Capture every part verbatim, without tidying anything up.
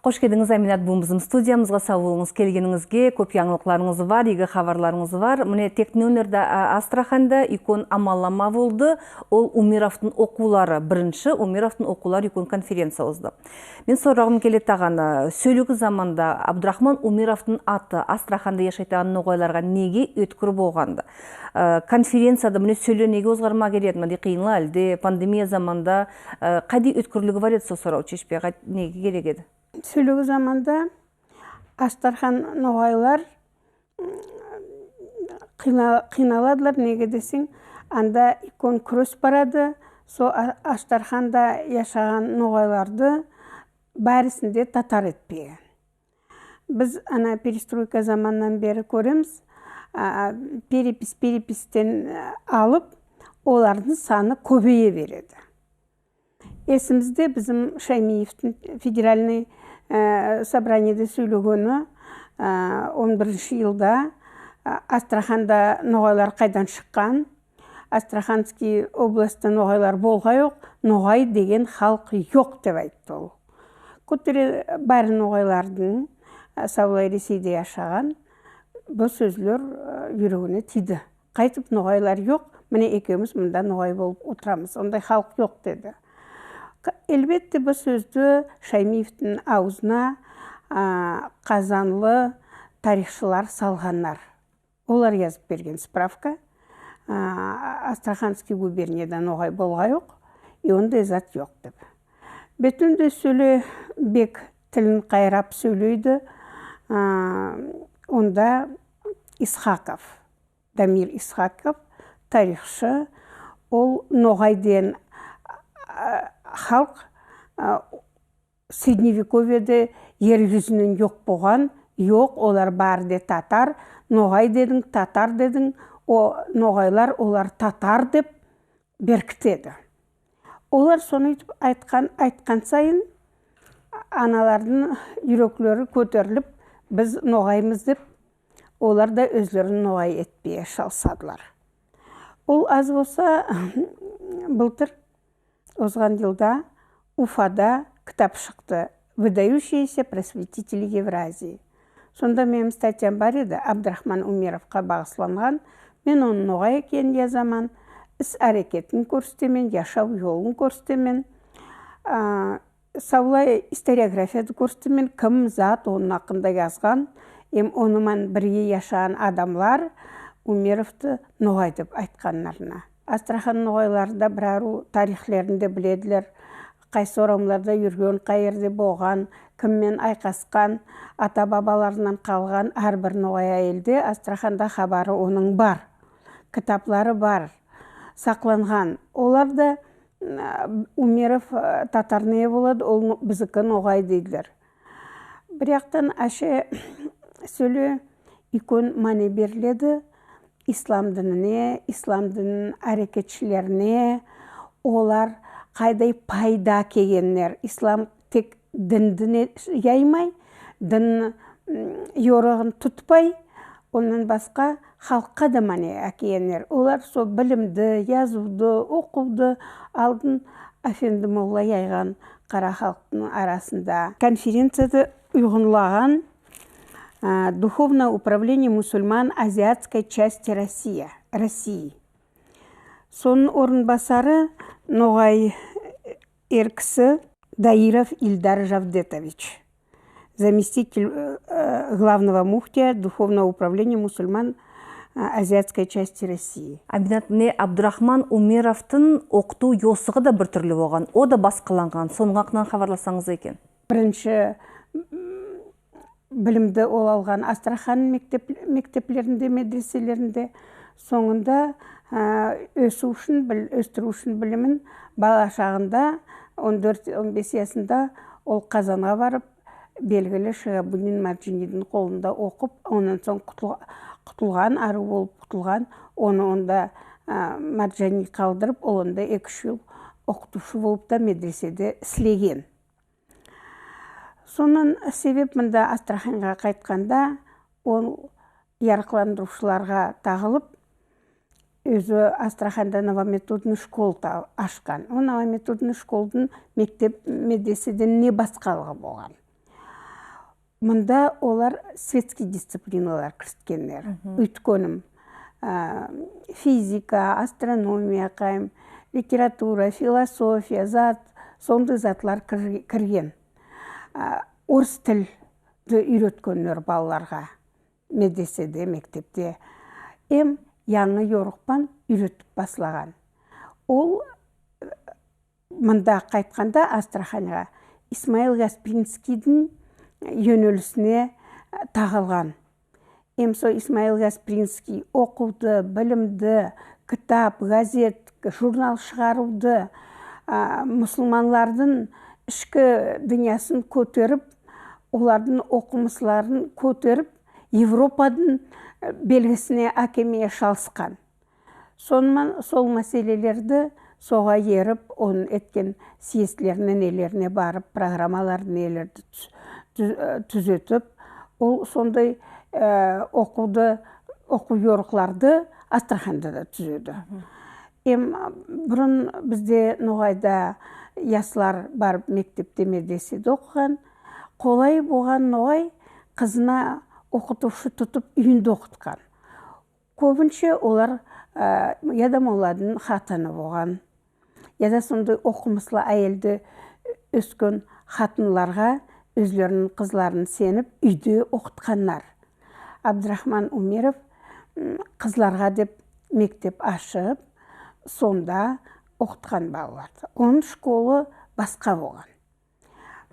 Хош келдинъиз, Аминат буган бизим студиямызга. Сав болынъыз келгенинъизге. Коьп янъылыкларынъыз бар, ийги хабарларынъыз бар. Мине, тек номерде, а, Астраханьда уьйкен амаллама болды. Ол Умеровтынъ окувлары, биринши Умеровтынъ окувлары, уьйкен конференция озды. Мен сорагым келеди тагы, соьлеги заманда Абдрахман Умеровтынъ аты Астраханьда яшайтаган ногайларга неге оьткир болганды? Э, конференцияда мине соьле неге озгарма керек эди? Мине кыйынлы аьлде, пандемия заманда, э, кайдай оьткирлиги бар эди, сол сорав шешпеге неге керек эди? Соьлеги заманда Астрахань ногайлар, м, кыйна-, кыйналадылар, неге десенъ, анда уьйкен куьрес барады, сол А-, Астраханьда яшаган ногайларды баьрисин де татар этпеге. Биз ана перестройка заманнан бери коьремиз, а, перепись, переписьтен, а, алып, олардынъ саны коьбейе береди. Эсимизде бизим Шаймиевтинъ федеральный, э, собраниеде соьйлегени, э, он биринши йылда, э, Астраханьда ногайлар кайдан шыккан, Астраханский областьта ногайлар болгай ок, ногай деген халк йок деп айтты ол. Коьтере баьри ногайлардынъ, э, савлай Ресейде яшаган, бу соьзлер, э, юрегине тийди. Кайтип ногайлар йок, мине экевимиз мунда ногай болып олтырамыз, ондай халк йок деди. К-, аьлбетте, бу соьзди Шаймиевтинъ авызына, а, казанлы тарихшылар салганлар. Олар язып берген справка. А, Астраханский губернияда ногай болгай ок, и ондай зат йок деп. Боьтен де соьле бек тилин кайрап соьйлейди. А, онда Исхаков, Дамир Исхаков, тарихшы, ол ногай деген, а, халк, а, средневековьеде ер юзиннен йок болган, йок, олар баьри де татар, ногай дединъ, татар дединъ, о, ногайлар, олар татар деп беркитеди. Олар соны оьйтип айткан, айткан сайын, аналардынъ юреклери коьтерилип, биз ногаймыз деп, олар да оьзлерин ногай этпеге шалысадылар. Ол аз болса, былтыр, озган йылда Уфада китап шыкты. «Выдающиеся просветители Евразии». Сонда меним статьям бар эди, Абдрахман Умеровка багысланган. Мен онынъ ногай экенин язаман, ис-аьрекетин коьрсетемен, яшав йолын коьрсетемен. А, савлай историографияды коьрсетемен, ким, зат, онынъ акында язган. Эм оны ман бирге яшаган аьдемлер Умеровты ногай деп айтканларына. Астрахань ногайлары да бир арув тарихлерин де биледилер. Кайсы орамларда юрген, кай ерде болган, ким мен айкаскан, ата-бабаларыннан калган аьр бир ногай аьелде Астраханьда хабары онынъ бар. Китаплары бар, сакланган. Олар да, м, Умеров, э, татар не болады, ол но-, бизики ногай дейдилер. Бир яктан аьше соьле уьйкен маьне бериледи ислам динине, ислам динининъ аьрекетшилерине, олар кайдай пайда аькелгенлер. Ислам тек динди не яймай, дин, м, йорыгын тутпай, оннан баска халкка да маьне аькелгенлер. Олар сол билимди, язувды, окувды алдын аьфенди молла яйган кара халктынъ арасында. Конференцияды уйгынлаган, а, Духовное управление мусульман азиатской части Россия, России. Сонынъ орынбасары ногай эр киси Даиров Ильдар Джавдетович, заместитель, э, главного муфтия Духовного управления мусульман, э, азиатской части России. Аминат, мине Абдрахман Умеровтынъ окытув йосыгы да бир туьрли болган, о да баскаланган. Сонынъ акыннан хабарласанъыз экен. Биринши, м, билимди ол алган Астрахань мектеп-, мектеплеринде, медреселеринде. Сонъында, аь, оьсуьв уьшин, бил-, оьстируьв уьшин билимин бала шагында, он доьрт, он бес ясында ол Казанга барып, белгили Шигабуддин Марджанидинъ колында окып, оннан сонъ кутыл-, кутылган, арув болып кутылган. Оны онда, аь, Марджани калдырып, ол онда эки-уьш йыл окытувшы болып та медреседе ислеген. Соннан себеп мунда Астраханьга кайтканда, ол ярыкландырувшыларга тагылып, оьзи Астраханьда новометодный школ та ашкан. Ол новометодный школдынъ мектеп, медреседен не баскалыгы болган? Мунда олар светский дисциплиналар киргизгенлер. Уьйткеним, а, физика, астрономия, кайым, литература, философия, зат, сондай затлар кир- кирген. А, орыс тилди уьйреткенлер балаларга медреседе, мектебте. Эм янъы йорык пан уьйретип баслаган. Ол, э, мунда кайтканда Астраханьга, Исмаил Гаспринскийдинъ йоьнелисине, э, тагылган. Эм сол Исмаил Гаспринский окувды, билимди, китап, газет, журнал шыгарувды, а, мусылманлардынъ ишки дуныясын коьтерип, олардынъ окымысларын коьтерип, Европадынъ, э, белгисине аькелмеге шалыскан. Соны ман сол маьселелерди сога ерип, онынъ эткен съездлерине, нелерине барып, программалар, нелерди туьз- туьз- э, туьзетип, ол сондай, э, окувды, окув йорыкларды Астраханьда да туьзеди. Эм бурын бизде ногайда яслар барып мектебте, медреседе окыган. Колайы болган ногай кызына окытувшы тутып уьйинде окыткан. Коьбинше олар, э, я да молладынъ хатыны болган, я да сондай окымыслы аьелде оьскен хатынларга оьзлерининъ кызларын сенип уьйде окытканлар. Абдрахман Умеров, м, кызларга деп мектеп ашып, сонда окыткан балаларды. Онынъ школы баска болган.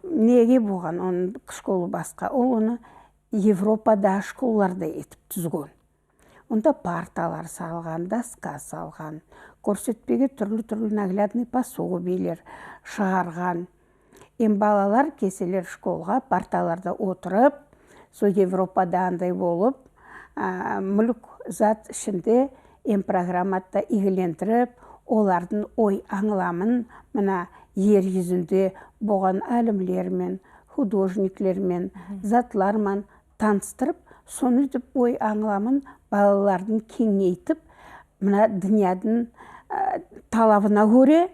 Неге болган онынъ школы баска? Ол оны Европадагы школалардай этип туьзген. Онда парталар салган, доска салган, коьрсетпеге туьрли-туьрли наглядный пособиелер шыгарган. Эм балалар келселер школга, парталарда олтырып, сол Европадагындай болып, а, муьлк зат ишинде эм программады да ийгилендирип, олардынъ ой анъламын, мына ер юзинде болган алимлер мен, художниклер мен, затлар ман таныстырып, соны деп ой анъламын балалардынъ кенъейтип, мына дуныядынъ, а, талабына коьре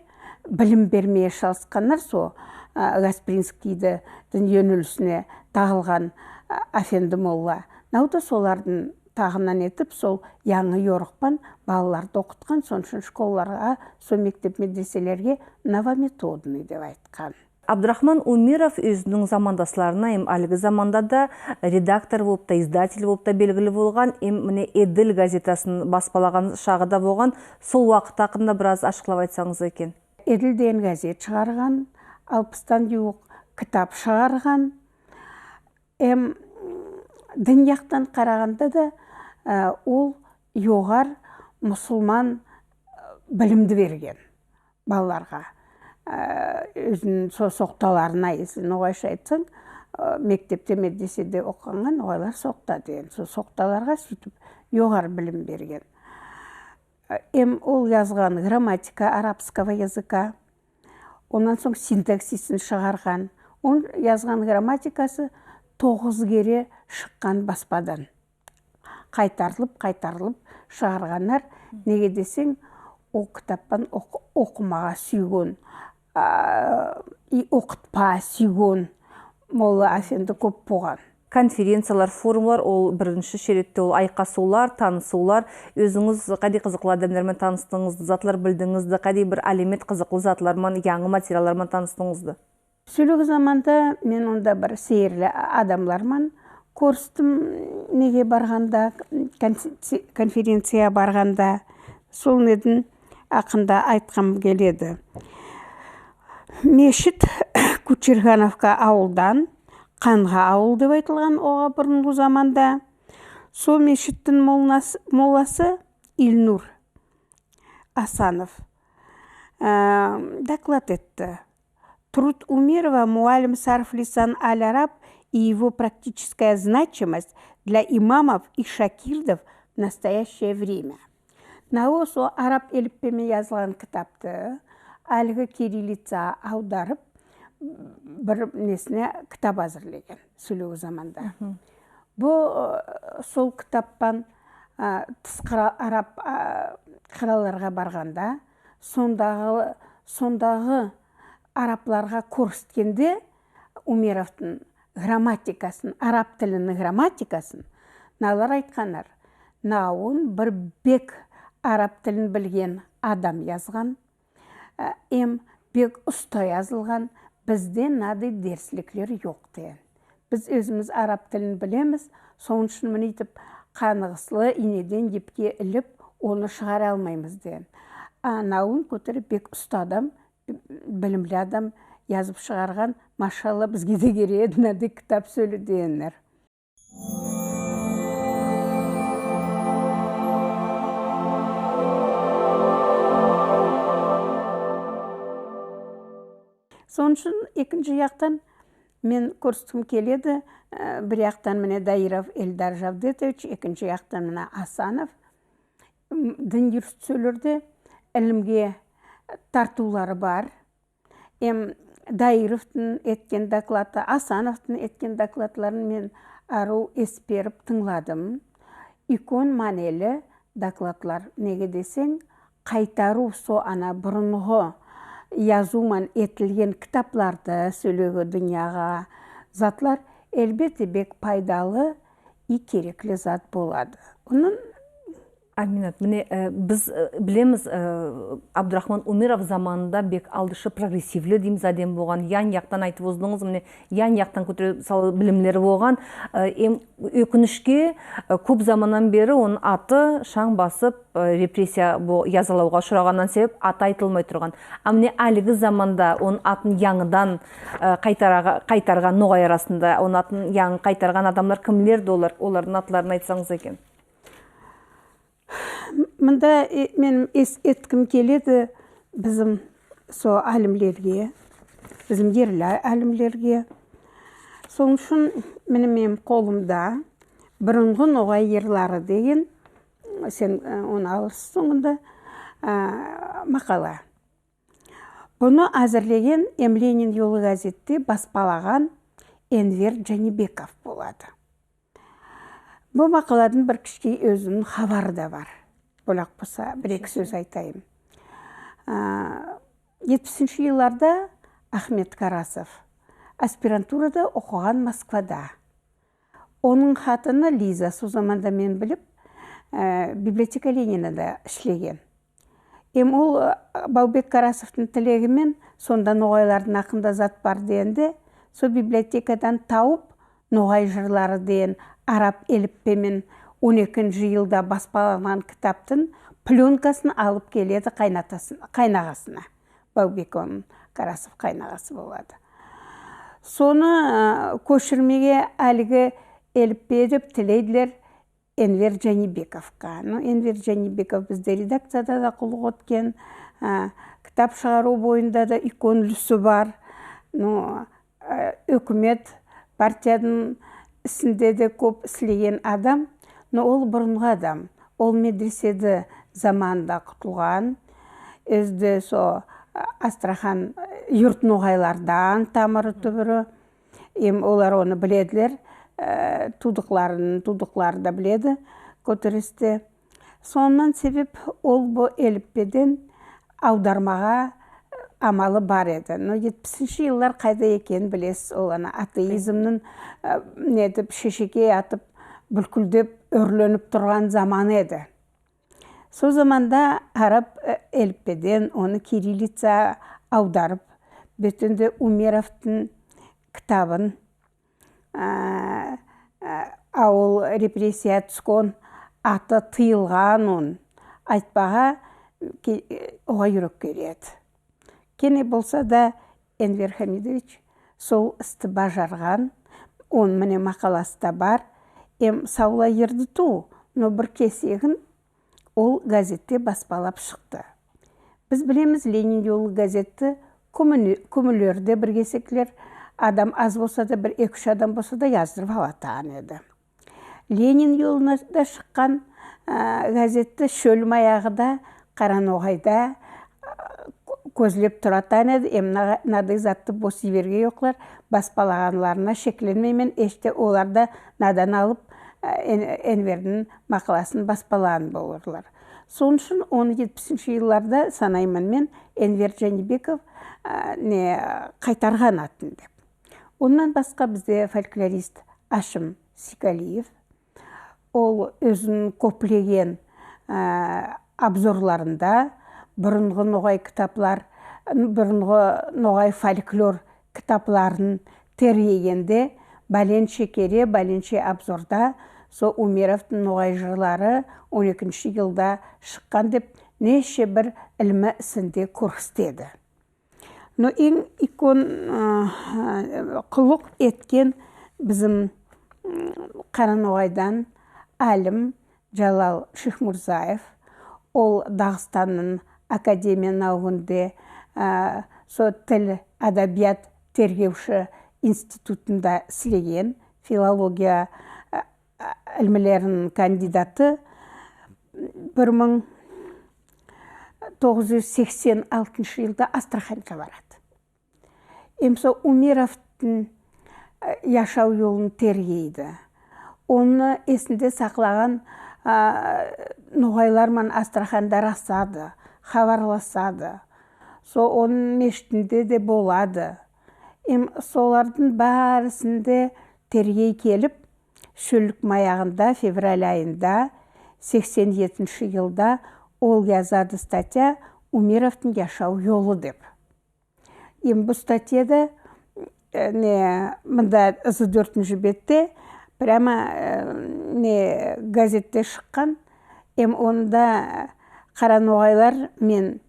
билим бермеге шалысканлар, сол, а, Гаспринскийдинъ йоьнелисине тагылган, а, афенди молла. Мынав да солардынъ тагыннан этип, сол янъы йорык пан балаларды окыткан, сонынъ уьшин школаларга, сол мектеп-медреселерге новометодный деп айткан. Абдрахман Умеров оьзининъ замандасларына эм аьлиги заманда да редактор болып та, издатель болып та белгили болган, эм мине «Эдил» газетасын баспалаган шагы да болган. Сол вакыт акында бираз ашыклап айтсанъыз экен. «Эдил» деген газет шыгарган, алпыстан ювык китап шыгарган. Эм дин яктан караганда да, э, ол йогар мусылман, э, билимди берген балаларга. Э, оьзининъ со- сокталарына, если ногайша айтсанъ, э, мектепте, медреседе окыганга ногайлар сокта деген, сол сокталарга суьйтип йогар билим берген. Эм ол язган «Грамматика арабского языка», оннан сонъ синтаксисин шыгарган. Онынъ язган грамматикасы тогыз кере шыккан баспадан. Кайтарылып, кайтарылып шыгарганлар. Неге десенъ, ол китап пан ок- окымага суьйген, а, и окытпага суьйген молла афенди коьп болган. Конференциялар, форумлар, ол биринши шеретте ол айкасувлар, танысувлар. Оьзинъиз кайдай кызыклы аьдемлер мен таныстынъыз, затлар билдинъиз де, кайдай бир аьлемет кызыклы затлар ман, янъы материаллар ман таныстынъыз да? Соьлеги заманда мен онда бир сейирли аьдемлер ман коьристим, неге барганда, конфе- конференцияга барганда, сол нединъ акында айткым келеди. Мешит Кучергановка авылдан, Канга авыл деп айтылган ога бурынгы заманда. Сол мешиттинъ моллас- молласы Ильнур Асанов, э, доклад этти. Труд Умерова, муаллим сарф лисан аль-араб и его практическая значимость для имамов и шакирдов в настоящее время. Мынав сол араб элиппе мен язылган китапты, аьлиги кириллицага авдарып, бир несине китап аьзирлеген соьлеги заманда. Бу, э, сол китап пан, а, тыс кыра- араб, а, кыралларга барганда, сондагы, сондагы арабларга коьрсеткенде Умеровтынъ грамматикасын, араб тилининъ грамматикасын, мыналар айтканлар: «Мынавын бир бек араб тилин билген адам язган, аь, эм бек уста язылган, бизде мынадай дерсликлер йок», — деген. «Биз оьзимиз араб тилин билемиз, сонынъ уьшин мине оьйтип каныгыслы инеден епке илип, оны шыгара алмаймыз», — деген. А мынавын коьтерип бек уста адам, билимли адам язып шыгарган, машалла, бизге де керек эди мынадай китап соьли дегенлер. Сонынъ уьшин экинши яктан мен коьрсетким келеди, аь, бир яктан мине Даиров Эльдар Жавдетович, экинши яктан мине Асанов. М, дин юристлерде илимге тартувлары бар. Эм Даировтынъ эткен доклады, Асановтынъ эткен докладларын мен арув эс берип тынъладым. Уьйкен маьнели докладлар. Неге десенъ, кайтарув со ана бурынгы язув ман этилген китапларды, соьлеги дуныяга затлар, аьлбетте, бек пайдалы и керекли зат болады. Онынъ Аминат, мине, аь, биз, аь, билемиз, аь, Абдурахман Умеров заманында бек алдышы, прогрессивли деймиз, аьдем болган. Ян-яктан айтып оздынъыз, мине, ян-яктан коьтерип салу билимлери болган. Аь, эм оькинишке, аь, коьп заманнан бери онынъ аты шанъ басып, аь, репрессия, бу язалавга ушыраганнан себеп аты айтылмай турган. А мине аьлиги заманда онынъ атын янъыдан, аь, кайтарага-, кайтарган ногай арасында, онынъ атын янъы кайтарган аьдемлер кимлер эди олар, олардынъ атларын айтсанъыз экен. Мунда, э, мен эс этким келеди бизим со алимлерге, бизим ерли алимлерге. Сонынъ уьшин мине меним колымда «Бурынгы ногай йырлары» деген, сен, э, оны алырсынъ сонъында, а, макала. Буны аьзирлеген эм «Ленин йолы» газетте баспалаган Энвер Джанибеков болады. Бу макаладынъ бир кишкей оьзининъ хабары да бар. Болаяк болса, бир-эки соьз айтайым. А, етписинши йылларда Ахмет Карасов аспирантурада окыган Москвада. Онынъ хатыны Лиза, сол заманда мен билип, э, библиотека Ленинада ислеген. Эм ол, э, Баубек Карасовтынъ тилеги мен сонда ногайлардынъ акында зат бар дегенде, сол библиотекадан тавып, «Ногай йырлары» деген араб элиппе мен он экинши йылда баспаланган китаптынъ пленкасын алып келеди кайнатасын-, кайнагасына. Баубек онынъ Карасов кайнагасы болады. Соны, э, коьширмеге аьлиги элиппе деп тилейдилер Энвер Джанибековка. Ну, Энвер Джанибеков бизде редакцияда да куллык эткен, а, китап шыгарув бойында да уьйкен уьлиси бар. Ну, а, оькимет, партиядынъ исинде де коьп ислеген аьдем. Но ол бурынгы аьдем. Ол медреседи заманында кутылган. Оьзи де со, а, Астрахань, а, юрт ногайлардан тамыры-туьбири. Эм олар оны биледилер, э, тувдыкларын, тувдыклары да биледи коьтеристи. Соннан себеп ол бу элиппеден авдармага амалы бар эди. Но етписинши йыллар кайда экенин билесиз, ол ана атеизмнинъ, э, нетип, шешекей атып, буьлкилдеп, оьрленип турган заманы эди. Сол заманда араб, э, элиппеден оны кириллица авдарып, боьтен де Умеровтынъ китабын, а, а, а ол репрессияга туьскен, аты тыйылган онынъ айтпага ке-, ога юрек кереди. Кене болса да Энвер Хамидович сол исти бажарган, онынъ мине макаласы да бар. Эм савлай йырды тувыл, но бир кесегин ол газетте баспалап шыкты. Биз билемиз, «Ленин йолы» газетти куьмин-, куьмилерде бир кесеклер, аьдем аз болса да, бир эки-уьш аьдем болса да яздырып алатаган эди. «Ленин йолына» да шыккан, а, газетти шоьл маягыда, Караногайда, а, ко-, коьзлеп туратаган эди. Эм мына-, мынадай затты бос йиберген йоклар, баспалаганларына шекленмеймен, эште олар да мынадан алып, а, Эн-, Энвердинъ макаласын баспалаган боларлар. Сонынъ уьшин оны етписинши йылларда санайман мен, Энвер Джанибеков, а, не, кайтарган атын деп. Оннан баска бизде фольклорист Ашим Сикалиев. Ол оьзининъ коьплеген, аь, обзорларында бурынгы ногай китаплар, бурынгы ногай фольклор китапларын тергегенде, баьленше кере, баьленше обзорда со Умеровтынъ ногай йырлары он экинши йылда шыккан деп неше бир илми исинде коьрсетеди. Но энъ уьйкен, аь, куллык эткен бизим, м, Караногайдан алим Джалал Шихмурзаев. Ол Дагестаннынъ академия наукинде, аь, со тил, адабият тергевши институтында ислеген, филология, аь, аь, илмилерининъ кандидаты. Бир мынъ тогыз юз сексен алтыншы йылда Астраханьга барады. Эм со Умеровтынъ, аь, яшав йолын тергейди. Оны эсинде саклаган, аь, ногайлар ман Астраханьда араласады, хабарласады. Со онынъ мешитинде де болады. Эм солардынъ баьрисин де тергей келип, «Шоьллик маягында» февраль айында сексен етинши йылда ол язады статья «Умеровтынъ яшав йолы» деп. Эм бу статьяда, аь, не, мунда отыз доьртинши бетте прямо, аь, не, газетте шыккан. Эм онда караногайлар мен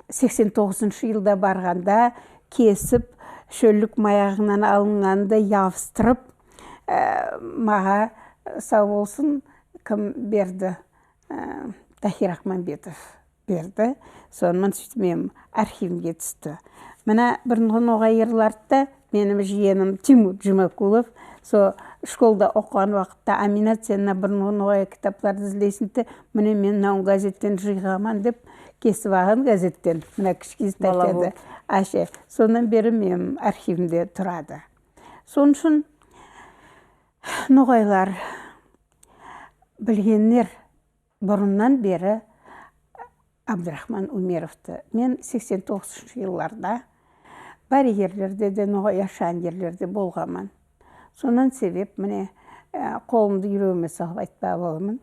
сексен тогызыншы йылда барганда кесип, «Шоьллик маягыннан» алынганды ябыстырып, аь, мага, сав болсын, ким берди? Аь, Тахир Акманбетов берди. Соны ман суьйтип меним архивимге туьсти. Мине, бурынгы ногай йырларды да меним йиеним Тимур Джумакулов, со школда окыган вакытта: «Аминат, сен мына бурынгы ногай китапларды излейсинъ де, мине, мен мынав газеттен йыйганман», — деп, кесип алган газеттен, мына кишкей статьяды. Балагур. Аьше, соннан бери меним архивимде турады. Сонынъ уьшин ногайлар, билгенлер бурыннан бери Абдрахман Умеровты. Мен сексен тогызыншы йылларда бар ерлерде де, ногай яшаган ерлерде болганман. Соннан себеп, мине, аь, колымды юрегиме салып айтпага боламан.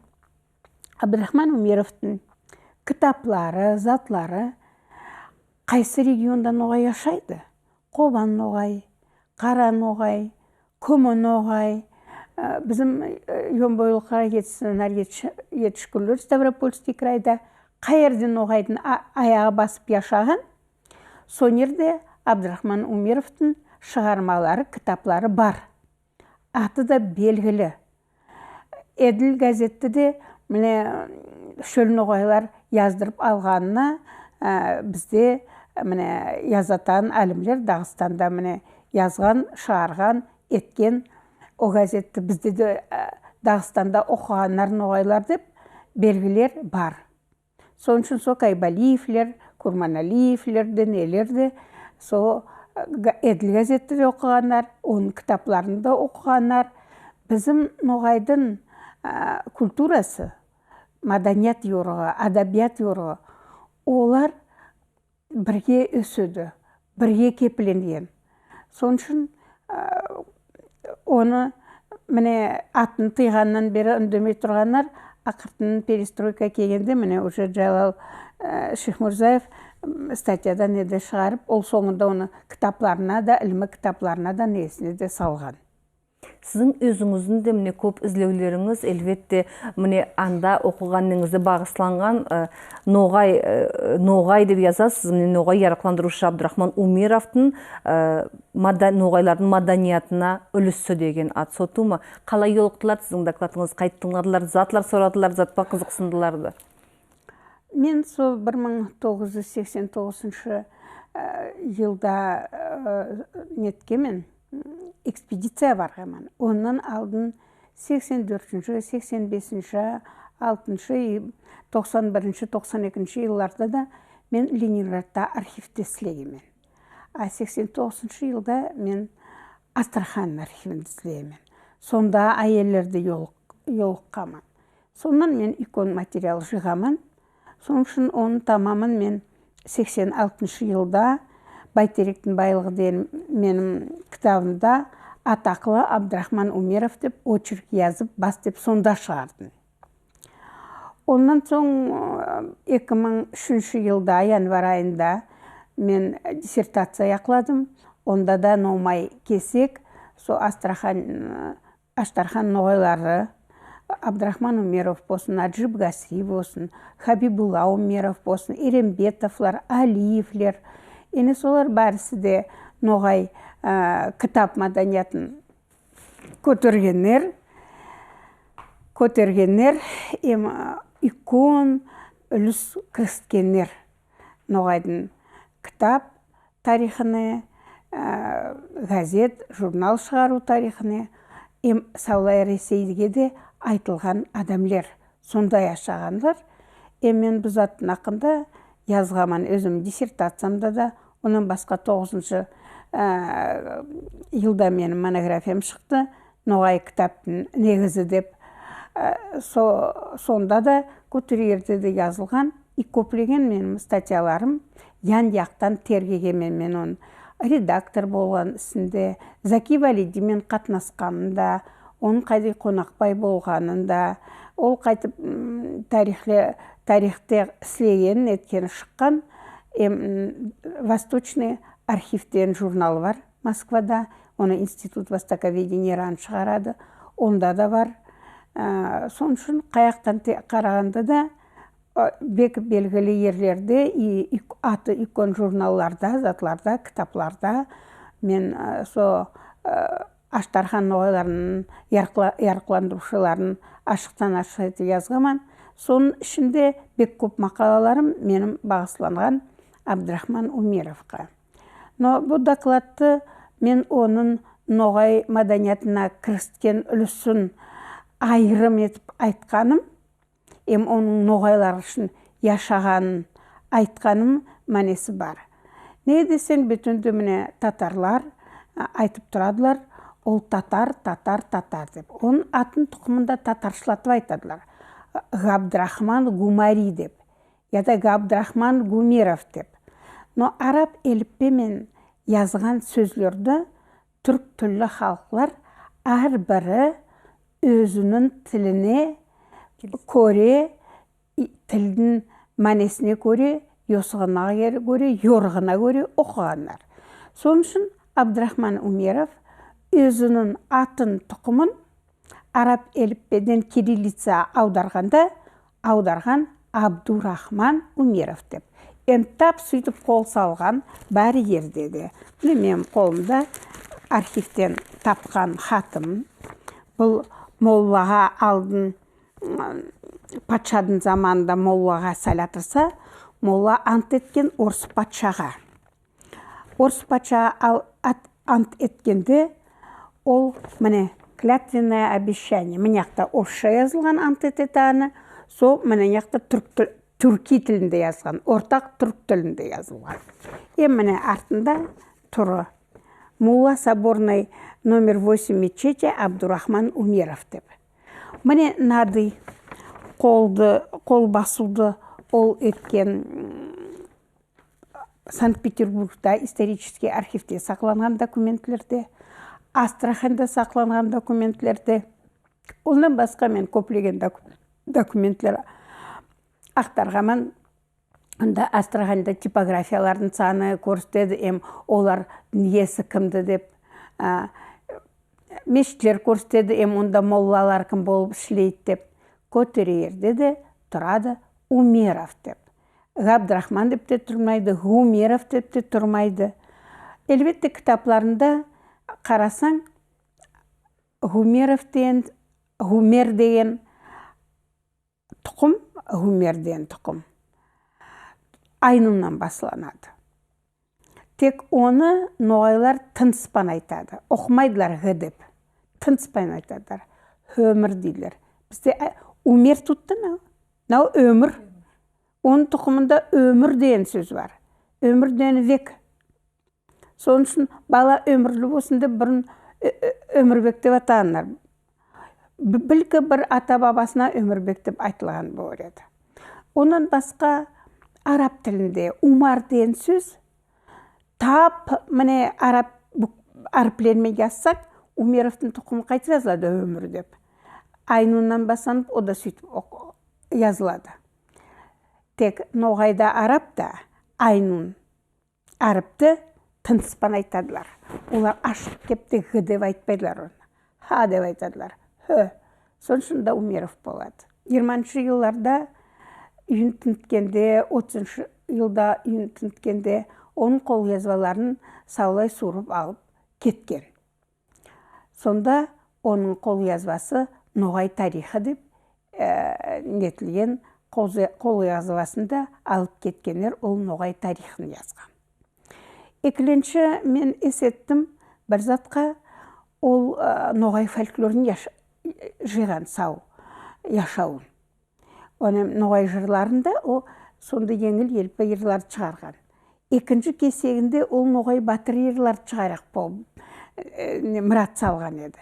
Абдрахман Умеровтынъ китаплары, затлары, кайсы регионда ногай яшайды? Кобан ногай, Кара ногай, Коьми ногай, аь, бизим, аь, Оьн бойлы Каракеси, Наркеси, Етишкуьллер, Ставропольский крайда, кай ерде ногайдынъ а-, аягы басып яшаган, сол ерде Абдрахман Умеровтынъ шыгармалары, китаплары бар. Аты да белгили. «Эдил» газетти де, мине, «Шоьл ногайлар» яздырып алганына, аь, бизде, мине, язатаган алимлер Дагестанда, мине, язган, шыгарган, эткен, о газетти бизде де, аь, Дагестанда окыганлар ногайлар деп белгилер бар. Сонынъ уьшин со Кайбалиевлер, Курманалиевлер де, нелер де, со, аь, га-, «Эдил» газетти де окыганлар, онынъ китапларын да окыганлар. Бизим ногайдынъ, аь, культурасы, маданият йорыгы, адабият йорыгы, олар бирге оьседи, бирге кепленген. Сонынъ уьшин, аь, оны, мине, атын тыйганнан бери уьндемей турганлар, акыртын перестройка келгенде, мине, уже Джалал, аь, Шихмурзаев, м, статьяда, неде шыгарып, ол сонъында оны китапларына да, илми китапларына да, несине де салган. Сизинъ оьзинъиздинъ де, мине, коьп излевлеринъиз, аьлбетте, мине, анда окыганларынъызга багысланган, аь, ногай, аь, ногай деп язасыз, мине, ногай ярыкландырувшы Абдрахман Умеровтынъ, аь, мада-, ногайлардынъ маданиятына уьлиси деген ат. Со тувылмы? Калай йолыктылар сизинъ докладынъыз, кайтип тынъладылар, затлар сорадылар, затпан кызыксындылар да? Мен сол бир мынъ тогыз юз сексен тогызыншы, аь, йылда, аь, неткенмен, м, экспедицияга барганман. Оннан алдын сексен доьртинши, сексен бесинши, алтыншы, и токсан биринши, токсан экинши йылларда да мен Ленинградта архивте ислегенмен. А сексен тогызыншы йылда мен Астрахань архивинде ислегенмен. Сонда аьеллерде йолык-, йолыкканман. Соннан мен уьйкен материал йыйганман. Сонынъ уьшин онынъ тамамын мен сексен алтыншы йылда «Байтеректинъ байлыгы» деген меним китабымда атаклы Абдрахман Умеров деп очерк язып, бас деп сонда шыгардым. Оннан сонъ, э, эки мынъ уьшинши йылда январь айында мен диссертация якладым. Онда да «Номай кесек», со Астрахань, э, Аштархан ногайлары, Абдрахман Умеров болсын, Аджип Гасри болсын, Хабибулла Умеров болсын, Эрембетовлар, Алиевлер. Энди солар баьриси де ногай, э, китап маданиятын коьтергенлер, коьтергенлер, эм, э, уьйкен уьлис киргизгенлер ногайдынъ китап тарихине, э, газет, журнал шыгарув тарихине, эм савлай Ресейге де айтылган аьдемлер, сонда яшаганлар. Эм мен бу заттынъ акында язганман оьзим диссертациямда да, оннан баска тогызыншы, э, йылда меним монографиям шыкты, «Ногай китаптынъ негизи» деп. Э, со-, сонда да «Коьтерер ерде» де язылган. И коьплеген меним статьяларым, ян-яктан тергегенмен мен оны. Редактор болган исинде, Заки Валиди мен катнасканында, онынъ кайдай конакбай болганында, ол кайтип, м, тарихле-, тарихте ислегенин, эткенин, шыккан, эм, м, «Восточный архив» деген журнал бар Москвада, оны Институт востоковедения РАН шыгарады, онда да бар. Аь, сонынъ уьшин каяктан те-, караганда да, аь, бек белгили ерлерде и, и аты уьйкен журналларда, затларда, китапларда мен, аь, со, аь, Аштархан ногайларынынъ ярыкла-, ярыкландырувшыларын ашыктан ашык этип язганман. Сонынъ ишинде бек коьп макалаларым меним багысланган Абдрахман Умеровка. Но бу докладты мен онынъ ногай маданиятына киргизген уьлисин айырым этип айтканым, эм онынъ ногайлар уьшин яшаганын айтканым маьнеси бар. Неге десенъ, буьтин де мине татарлар, а, айтып турадылар, ол татар, татар, татар деп. Онынъ атын, тукымын да татаршылатып айтадылар. Габдрахман Гумари деп, я да Габдрахман Гумеров деп. Но араб элиппе мен язган соьзлерди туьрк тилли халклар аьр бири оьзининъ тилине коьре, и-, тилдинъ маьнесине коьре, йосыгына коьре, йорыгына коьре окыганлар. Сонынъ уьшин Абдрахман Умеров оьзининъ атын, тукымын араб элиппеден кириллицага авдарганда, авдарган Абдурахман Умеров деп. Эм тап суьйтип кол салган баьри ерде де. Мине меним колымда архивтен тапкан хатым. Бул моллага алдын, м, патшадынъ заманында моллага салатырса, молла ант эткен орыс патшага. Орыс патша ал-, ат-, ант эткенде, ол, мине, клятвенное обещание. Мына якта орысша язылган, ант этетаганы, сол, мине, мына якта туьрк тил-, туьркий тилинде язылган, ортак туьрк тилинде язылган. Эм, мине, артында туры. Молла Соборный, номер восемь мечети, Абдурахман Умеров деп. Мине, мынадай колды, кол басувды ол эткен, м, Санкт-Петербургта исторический архивте сакланган документлерде, Астраханьда сакланган документлерде. Оннан баска мен коьплеген доку-, документлер актарганман. Онда Астраханьда типографиялардынъ саны коьрсетеди, эм олардынъ иеси кимди деп, а, мешитлер коьрсетеди, эм онда моллалар ким болып ислейди деп. Коьтерер ерде де турады Умеров деп. Габдрахман деп те турмайды, Гумеров деп те турмайды. Аьлбетте, китапларында карасанъ, Гумеров деген, Гумер деген тукым, Гумер деген тукым Айнуннан басланады. Тек оны ногайлар тыныс пан айтады. Окымайдылар «г» деп. Тыныс пан айтадылар. Оьмир дейдилер. Бизде, аь, Умер тувыпты, мынав. Мынав Оьмир. Онынъ тукымында Оьмир деген соьз бар. Оьмир деген век. Сонынъ уьшин бала оьмирли болсын деп бурын Оь-, Оь-, Оьмирбек деп атаганлар. Б-, белки бир ата-бабасына Оьмирбек деп айтылган болар эди. Оннан баска араб тилинде Умар деген соьз Тап мине араб бук- ариплер мен язсак, Умеровтынъ тукымы кайтип язылады, оьмир деп. Айнуннан басланып, о да суьйтип ок- язылады. Тек ногайда араб та айнун арипти тыныс пан айтадылар. Олар ашык кепте г деп айтпайдылар оны. Х деп айтадылар. Х. Сонынъ уьшин де Умеров болады. Йырманшы йылларда уьйин тинткенде, отызыншы йылда уьйин тинткенде, онынъ колязбаларын савлай суырып алып кеткен. Сонда онынъ колязбасы «Ногай тарихы» деп, э, нетилген, колза- колязбасында алып кеткенлер ол «Ногай тарихын» язган. Экинши, мен эс эттим бир затка, ол, э, ногай фольклорын яш- жыйган сав яшавын. Оны ногай йырларын да, о, сондай енъил-елпи йырларды шыгарган. Экинши кесегинде ол ногай баьтир йырларды шыгараяк болып, э, не, мырат салган эди.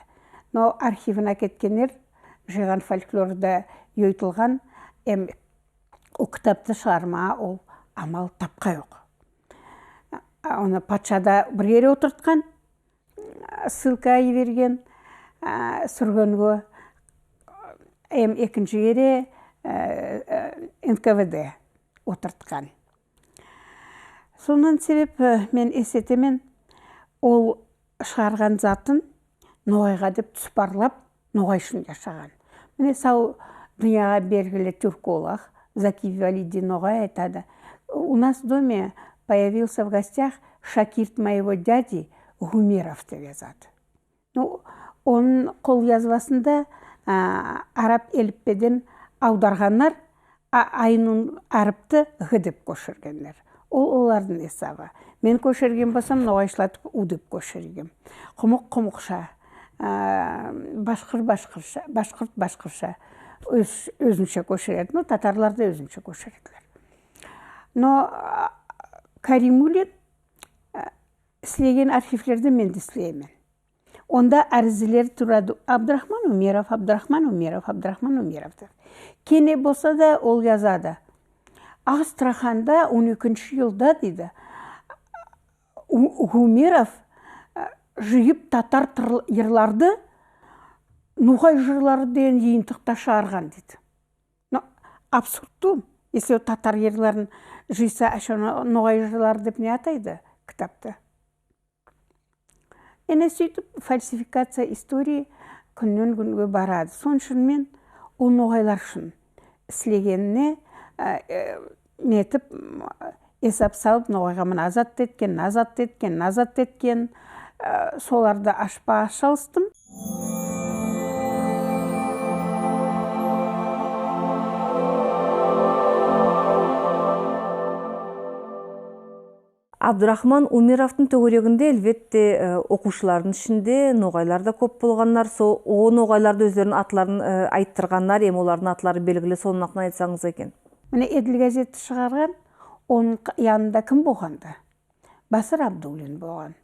Но архивин аькеткенлер, жыйган фольклоры да йойтылган, эм ол китапты шыгармага ол амал тапкан йок. А оны патша да бир ерге олтырткан, ссылкага йиберген, а, суьргенге, эм экинши ерге, э, э, Н К В Д олтырткан. Соннан себеп, э, мен эс этемен, ол шыгарган затын ногайга деп туспарлап, ногай уьшин яшаган. Мине, сав дуныяга белгили тюрколог Заки Валиди ногай айтады: «У нас в доме появился в гостях шакирт моего дяди Гумеров», деп язады. Ну, онынъ колязбасында, а, араб элиппеден авдарганлар, а, айнун арипти г деп коьширгенлер. Ол олардынъ эсабы. Мен коьширген болсам, ногайшылатып у деп коьширгем. Кумык кумыкша, а, башкыр башкырша, башкырт башкырша оьз- оьзинше коьширеди. Ну, татарлар да оьзинше коьширедилер. Но, а, Каримуллин, а, ислеген архивлерде мен де ислеймен. Онда аризелер турады: «Абдрахман Умеров, Абдрахман Умеров, Абдрахман Умеров», деп. Кене болса да ол язады: «Астраханда он экинши йылда, — дейди, — У- Умеров, э, жыйып татар тыр- йырларды, ногай йырлары деген йыйынтыкта шыгарган», дейди. Но абсурд ту, если ол татар йырларын жыйса, аьше оны ногай йырлары деп не атайды китапты? Эне суьйтип фальсификация истории куьннен куьнге барады. Сонынъ уьшин мен ол ногайлар уьшин ислегенине, э, э, нетип, м, эсап салып, ногайга мына зат эткен, мына зат эткен, мына зат эткен, э, соларды ашпага шалыстым. Абдрахман Умеровтынъ тоьгерегинде, аьлбетте, э, окувшылардынъ ишинде ногайлар да коьп болганлар, со- о ногайлар да оьзлерининъ атларын, э, айттырганлар, эм олардынъ атлары белгили, сонынъ акында айтсанъыз экен. Мине, «Эдил» газетти шыгарган, онынъ янында ким болган-ды? Басир Абдуллин болган,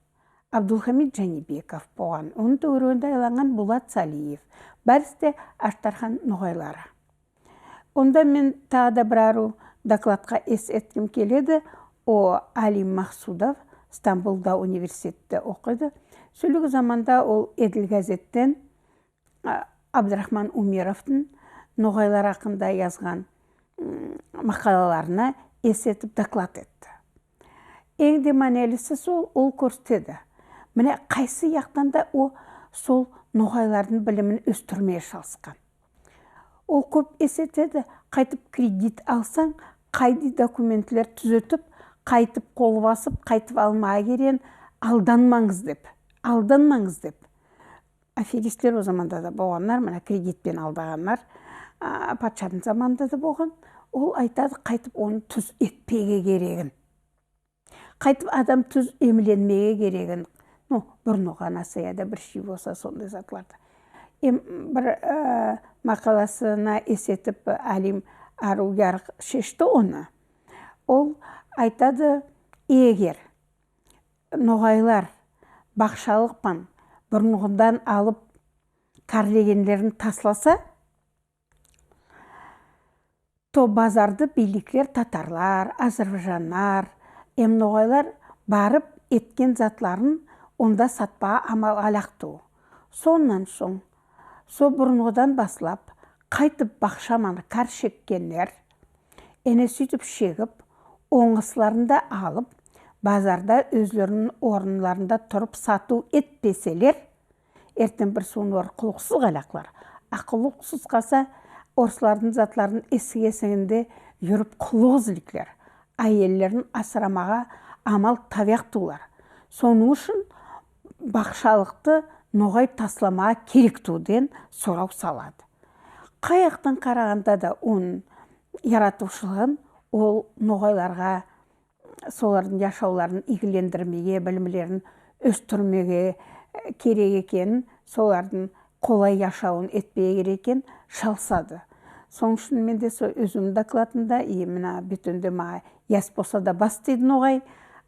Абдулхамид Джанибеков болган, онынъ тоьгерегинде айланган Булат Салиев, баьриси де Аштархан ногайлары. Онда мен тагы да бир арув докладка эс этким келеди. О, Алим Махсудов, Стамбулда университетте окыйды. Соьйлеги заманда ол «Эдил» газеттен, а, Абдрахман Умеровтынъ ногайлар акында язган, м, макалаларына эс этип доклад этти. Энъ де маьнелиси сол, ол коьрсетеди, мине, кайсы яктан да о сол ногайлардынъ билимин оьстирмеге шалыскан. Ол коьп эс этеди, кайтип кредит алсанъ, кайдай документлер туьзетип, кайтип кол басып, кайтип алмага керегин, алданманъыз деп, алданманъыз деп. Аферистлер о заманда да болганлар, мине, кредит пен алдаганлар, а, патшадынъ заманында да болган. Ол айтады, кайтип оны туьз этпеге керегин. Кайтип адам туьз эмленмеге керегин. Ну, бурныгы ганасы яде бир шей болса, сондай затларды. Эм бир, э, макаласына эс этип, Алим арув ярык шешти оны. Ол айтады, эгер ногайлар бакшылык пан бурныгыдан алып каьрлегенлерин тасласа, то базарды бийликлер, татарлар, азербайджанлар эм ногайлар барып эткен затларын онда сатпага амал аляк тувыл. Соннан сонъ, со бурынгыдан баслап, кайтип бакша ман каьр шеккенлер, эне суьйтип шегип, онъысларын да алып, базарда оьзлерининъ орынларында турып сатув этпеселер, эртенъ бир сувынъ кулыксыз калаяклар. А кулыксыз калса, орыслардынъ затларын эсик-эсигинде юрип куллык излееклер. Аьеллерин асырамага амал табаяк тувылар. Сонынъ уьшин бакшалыкты ногай тасламага керек тувыл деген сорав салады. Кай яктан караганда да, онынъ яратувшылыгын ол ногайларга, солардынъ яшавларын ийгилендирмеге, билимлерин оьстирмеге, э, керек экенин, солардынъ колай яшавын этпеге керек экенин шалысады. Сонынъ уьшин мен де сол оьзимнинъ докладымда, и мине боьтен де мага «Яс болса да бас» дейди ногай,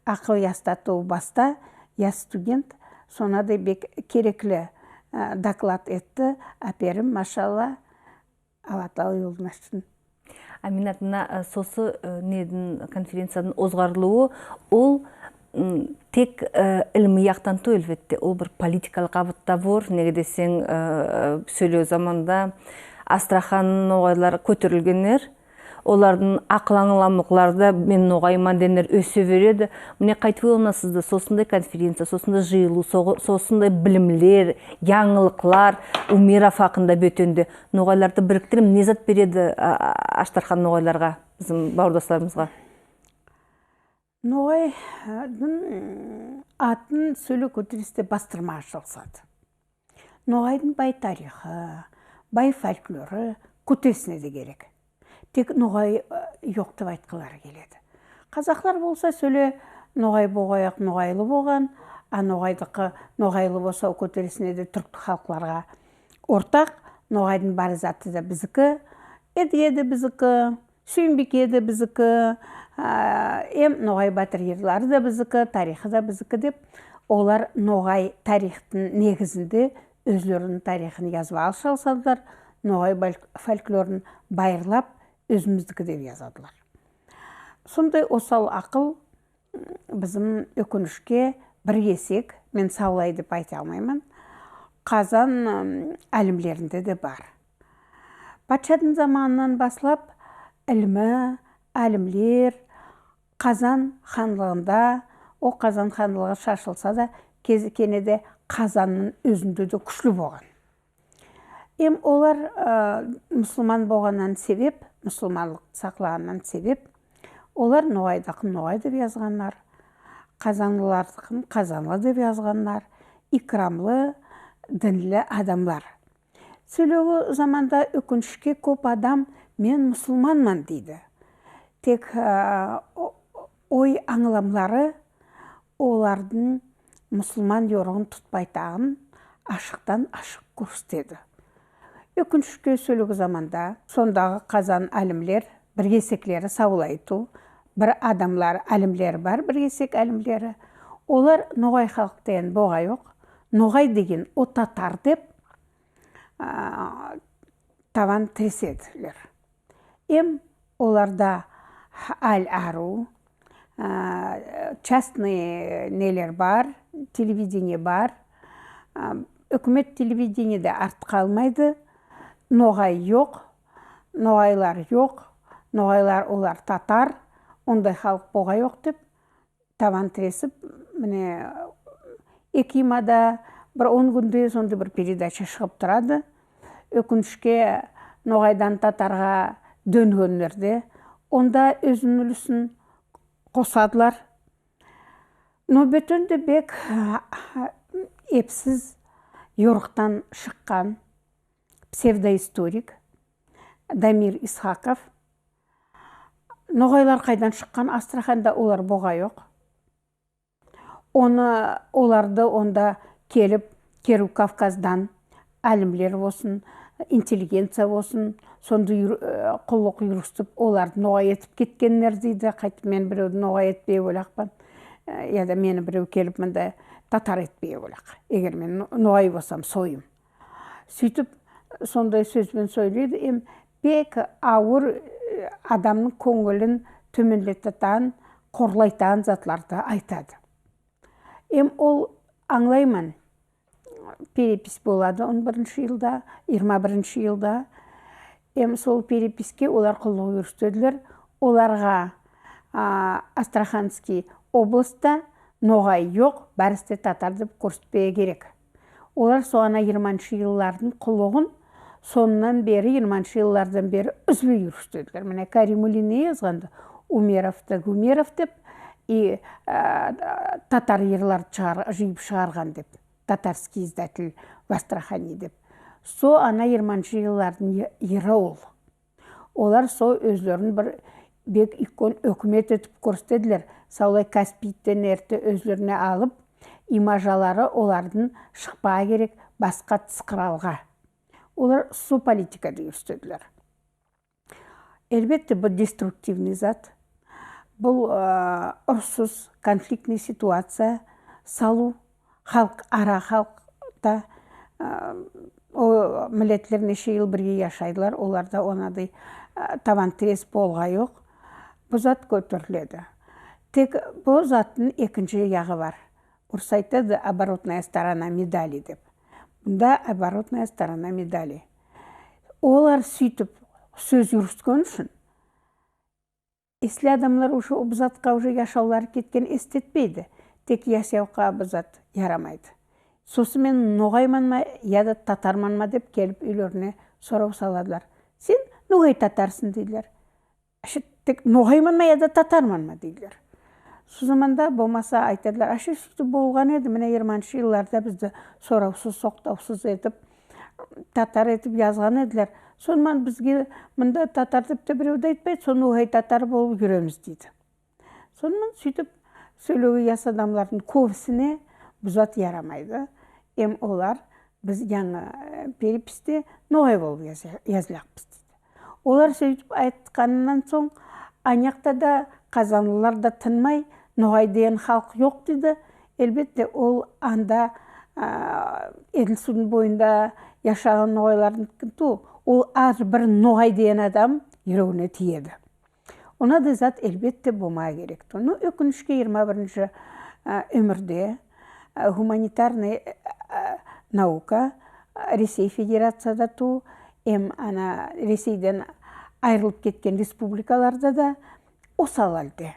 акыл яста тувыл баста, яс студент, сондай бек керекли, э, доклад этти. Аьперим, машалла, Алла Таала йолын ашсын. Аминат, мына, э, сосы, э, нединъ, конференциядынъ озгарылувы, ол, м, тек, э, илми яктан тувыл, аьлбетте, ол бир политикалык авыт та бар. Неге десенъ, э, соьйлев заманда Астраханнынъ ногайлары коьтерилгенлер, олардынъ акыл анъламлыклары да, «мен ногайман» дегенлер оьсе береди. Мине, кайтип ойланасыз да, сосындай конференция, сосындай йыйылув, согы-, сосындай билимлер, янъылыклар, Умеров акында боьтен де, ногайларды бириктирип, не зат береди, а, а, Аштархан ногайларга, бизим бавырдасларымызга? Ногайдынъ атын соьйлев коьтеристе бастырмага шалысады. Ногайдынъ бай тарихы, бай фольклоры коьтерисине де керек. Тек ногай, э, йок деп айткылары келеди. Казахлар болса, соьйле ногай богаяк ногайлы болган, а ногайдыкы ногайлы болса, ол коьтерисине де туьрк халкларга ортак, ногайдынъ бар заты да бизики, Эдиге де бизики, Суьйинбийке де бизики, а, эм ногай баьтир йырлары да бизики, тарихы да бизики деп, олар ногай тарихтынъ негизинде оьзлерининъ тарихын язбага шалысадылар, ногай баль-, фольклорын байырлап, оьзимиздики деп язадылар. Сондай осал акыл бизим, оькинишке, бир кесек, мен савлай деп айта алмайман, Казан, м, аьлимлеринде де бар. Патшадынъ заманыннан баслап, илми, аьлимлер Казан ханлыгында, ол Казан ханлыгы шашылса да, кез-, кене де Казаннынъ оьзинде де куьшли болган. Эм олар, э, мусылман болганнан себеп, мусылманлык саклаганнан себеп, олар ногайдыкын ногай деп язганлар, казанлылардыкын казанлы деп язганлар, икрамлы, динли аьдемлер. Соьйлевги заманда, оькинишке, коьп аьдем «мен мусылманман» дейди. Тек, э, о-, ой анъламлары олардынъ мусылман йорыгын тутпайтагын ашыктан ашык коьрсетеди. Оькинишке, соьйлевги заманда сондагы Казан аьлимлер, бир кесеклери савлай тувыл, бир аьдемлер, аьлимлери бар, бир кесек аьлимлери. Олар ногай халк деген богаяк, ногай деген ол татар деп, а, табан тиреседилер. Эм оларда аьл арув, а, частный нелер бар, телевидение бар. А, оькимет телевидениеде арт калмайды. Ногай йок, ногайлар йок, ногайлар олар татар, ондай халк богаяк деп, табан тиресип, мине, эки юмада бир он куьнде сондай бир передача шыгып турады. Оькинишке, ногайдан татарга доьнгенлерде онда оьзининъ уьлисин косадылар. Но боьтен де бек, а, эпсиз йорыктан шыккан псевдоисторик Дамир Исхаков. Ногайлар кайдан шыккан Астраханьда, олар богаяк. Оны, оларды онда келип, Керуь Кавказдан аьлимлер болсын, интеллигенция болсын, сонда юр-, э, куллык юргистип, оларды ногай этип кеткенлер дейди. Кайтип мен биревди ногай этпеге болаякпан. Э, я да мени бирев келип мунда татар этпеге болаяк. Эгер мен но-, ногай болсам, сойым. Суьйтип, сондай соьз бен соьйлейди, эм бек авыр, э, аьдемнинъ коьнъилин тоьменлететаган, корлайтаган затларды айтады. Эм ол, анълайман, перепись болады он биринши йылда, йырма биринши йылда. Эм сол перепиське олар куллык юристедилер. Оларга, а, Астраханский областьта ногай йок, баьриси де татар деп коьрсетпеге керек. Олар сол ана йырманшы йыллардынъ куллыгын соннан бери, йырманшы йыллардан бери уьзбей юристедилер. Мине, Каримуллин не язган ды? Умеров та Гумеров деп, и, а, татар йырларды шыгар-, йыйып шыгарган деп. Татарский издатель в Астрахани деп. Сол ана йырманшы йыллардынъ йы-, йыры ол. Олар сол оьзлерин бир бек уьйкен оькимет этип коьрсетедилер. Савлай Каспийден эрте оьзлерине алып, имажлары олардынъ шыкпага керек баска тыс кыралга. Олар сол политикады юристедилер. Аьлбетте, бу деструктивный зат. Бул, а, урыссыз, конфликтный ситуация салув, халк, ара халкта, а, о, миллетлер неше йыл бирге яшайдылар, оларда онадай, а, табан тирес болга йок. Бу зат коьтериледи. Тек бу заттынъ экинши ягы бар. Орыс айтады, оборотная сторона медали деп. Мунда оборотная сторона медали. Олар суьйтип соьз юрискен уьшин, если аьдемлер уже бу затка уже яшавлары кеткен эситпейди. Тек ясавга бу зат ярамайды. Сосын мен ногайманма, яде татарманма деп келип уьйлерине сорав саладылар. Сен ногай татарсынъ дейдилер. Аьше, тек ногайманма яде татарманма дейдилер. Сол заманда болмаса айтадылар, аьше, суьйтип болган эди, мине, йырманшы йылларда бизди соравсыз, соктавсыз этип, татар этип язган эдилер. Соны ман бизге мунда татар деп те бирев де айтпайды, соны ногай татар болып юремиз дейди. Соны ман суьйтип соьйлевге яс аьдемлердинъ коьбисине бу зат ярамайды. Эм олар, биз янъы, э, переписьте ногай болып яза-, язылаякпыз дейди. Олар соьйтип айтканнан сонъ, ана якта да казанлылар да тынмай, ногай деген халк йок дейди. Аьлбетте, ол анда, а, Эдил сувдынъ бойында яшаган ногайлардынъ ту, ол аьр бир ногай деген аьдем юрегине тиеди. Онадай зат, аьлбетте, болмага керек. Ну, оькинишке, йырма биринши, а, оьмирде, а, гуманитарный, а, наука, а, Ресей Федерацияда ту, эм ана Ресейден айырылып кеткен республикаларда да осал аьлде.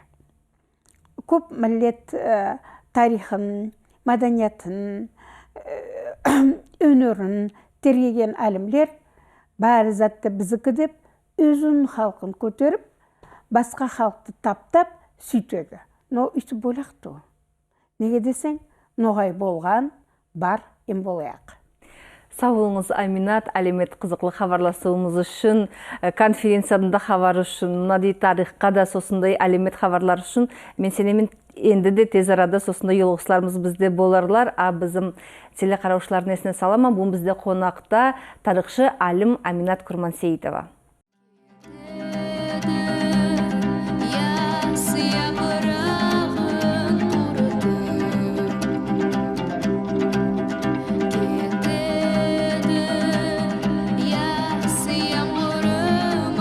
Коьп миллет, э, тарихын, маданиятын, э, оьнерин тергеген алимлер баьри затты бизики деп, оьзининъ халкын коьтерип, баска халкты таптап суьйтеди. Но уьйтип болаяк ту. Неге десенъ, ногай болган, бар эм болаяк. Сав болынъыз, Аминат, аьлемет кызыклы хабарласувынъыз уьшин, э, конференциядынъ да хабары уьшин, мунадай тарихка да сосындай аьлемет хабарлар уьшин. Мен сенемен, энди де тез арада сосындай йолыгысларымыз бизде боларлар. А бизим телекаравшылардынъ эсине саламан, буьгуьн бизде конакта тарихшы, алим Аминат Курмансеитова.